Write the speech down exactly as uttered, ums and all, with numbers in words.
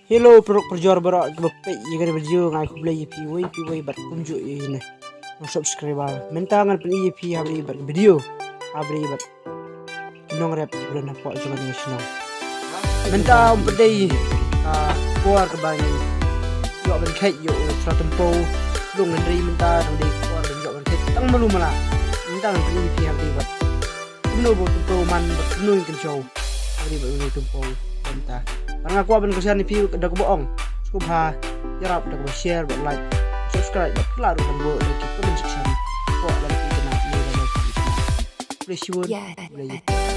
Hello paralok parajor baroh kiba peit ïa kane ka video, nga ai khublei ïa phi uwei pa uwei bad kumjuh ïa ine i subscriber. Mynta ngan pyni ïa phi ha kane ka video, ha kane ka nongrep kiba don hapoh jong kane ka shnong. Mynta ym pat dei ka por kaba ngi ïoh ban kheit ïa u sla tympew lung, hynrei mynta dang dei ka por ban ïoh ban kheit tang malu mala. Mynta ngan pyni ïa phi ha kane ka kumno ba u tympew man bad kumno ngin kynshew ha kane ka tympew mynta. Bad nga kwah ban kyrshan ïa phi da kaba ong, sngewbha ïarap da kaba share bad like, subscribe bad kylla ruh ban buh da ki comment section. Kwah ban pyni ïa phi. Khublei shibun. Khublei.